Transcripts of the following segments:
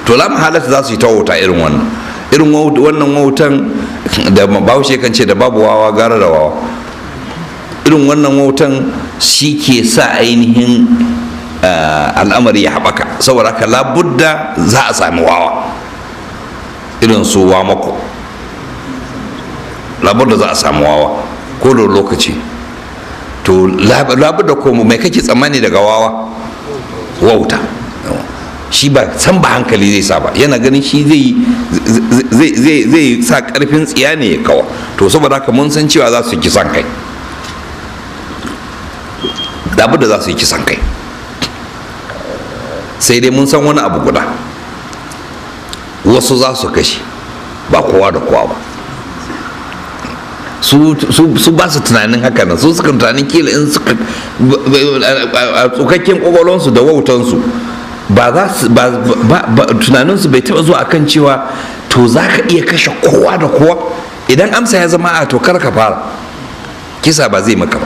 To la mahalata za su yi ta wauta irin wannan, irin wannan wautan da Bahaushe kan ce da babu wawa gara da wawa. Irin wannan wautan shi ke sa ainihin al'amari ya haɓaka. Saboda haka labudda za a sami wawa irin su Wamako, labudda za a sami wawa ko da lokaci. To labudda ko mai kake tsammani daga wawa? Wauta. Shi ba san ba hankali zai sa ba, yana ganin shi zai sa karfin tsiya ne ya kawa. To saboda haka mun san cewa za su yi kisan kai, labudda za su yi kisan kai. Sai dai mun san wani abu guda, wasu za su kashe, ba kowa da kowa ba. Su ba su tunanin haka nan, su suka tunanin kila in suka a tsukakken kwakwalwansu da wautansu ba za su ba tunaninsu bai taba zuwa akan cewa to za ka iya kashe kowa da kowa. Idan amsa ya zama a to kar ka fara kisa, ba zai maka ba.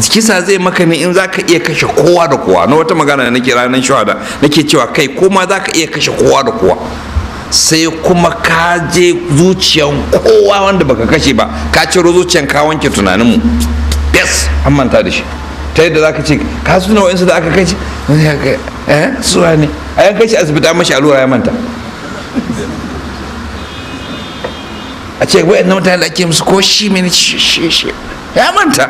Kisa zai maka ne in za ka iya kashe kowa da kowa. Na wata magana da nake ranar shuhada nake cewa kai ko ma za ka iya kashe kowa da kowa, sai kuma ka je zuciyan kowa wanda baka kashe ba, ka ciro zuciyan ka wanke tunaninmu, yes, an manta da shi. Ta yadda za ka ce ka suna wa'insu da aka kashe, suwa ne a yan kashe asibiti an mashi allura ya manta. A ce wa'in mutane da ake musu ko shi mene shi ya manta,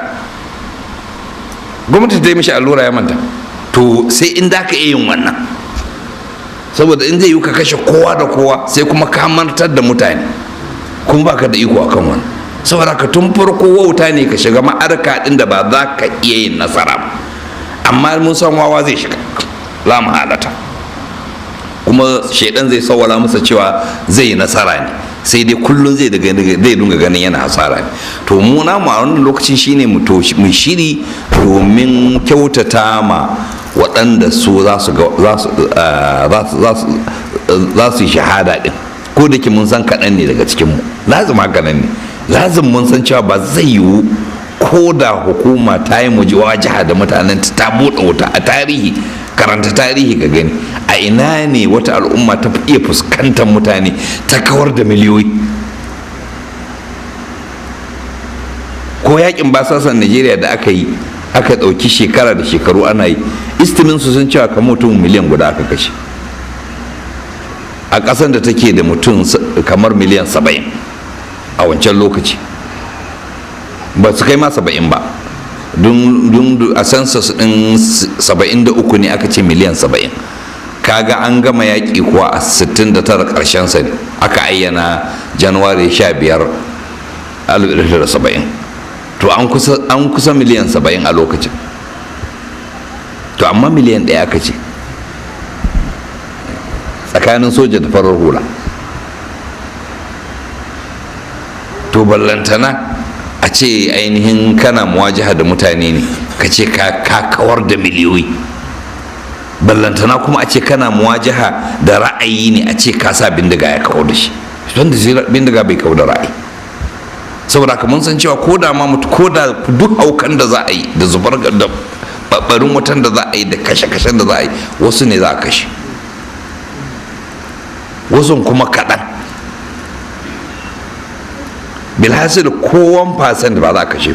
gwamnati ta yi mishi allura ya manta. To sai in da ka iya yin wannan, saboda in zai yi ka kashe kowa da kowa sai kuma ka mantar da mutane, kuma baka da iko akan wannan. Saboda ka tun farko wauta ne ka shiga ma'arka din da ba za ka iya yin nasara ba. Amma mun san wawa zai shiga la mahalata, kuma shaidan zai sawwala masa cewa zai yi nasara ne, sai dai kullum zai dinga ganin yana hasara ne. To mu namu a wannan lokacin shine mu shiri domin kyautata ma waɗanda su za su yi shahada ɗin. Ko da ke mun san kaɗan ne daga cikinmu, lazim haka nan ne, lazim mun san cewa ba zai yiwu ko da hukuma ta yi mujawajiha da mutanen ta buɗe wuta. A tarihi, karanta tarihi ka gani a ina ne wata al'umma ta iya fuskantar mutane ta kawar da miliyoyi. Ko yakin basasan Najeriya da aka yi, aka ɗauki shekara da shekaru ana yi, istimin su sun cewa kamar mutum miliyan guda aka kashe a ƙasar da take da mutum kamar miliyan 70 a wancan lokaci. Ba su kai ma 70 ba, dun a census ɗin 73 ne aka ce miliyan 70. Kaga an gama yaƙi kuwa a 69 ƙarshen sa ne aka ayyana Januwari 15 1970. To an kusa miliyan 70 a lokacin. To amma miliyan 1 aka ce tsakanin soja da farar hula. To ballantana a ce ainihin kana muwajaha da mutane ne ka ce ka kawar da miliyoyi. Ballantana kuma a ce kana muwajaha da ra'ayi ne a ce ka sa bindiga ya kawar da shi, wanda bindiga bai kawar da ra'ayi. Saboda haka mun san cewa ko da ma mutu, ko da duk haukan da za a yi da zubar da babbarin wutan da za a yi da kashe-kashen da za a yi, wasu ne za a kashe, wasu kuma kaɗan. Bilhassil ko 1% ba za a kashe.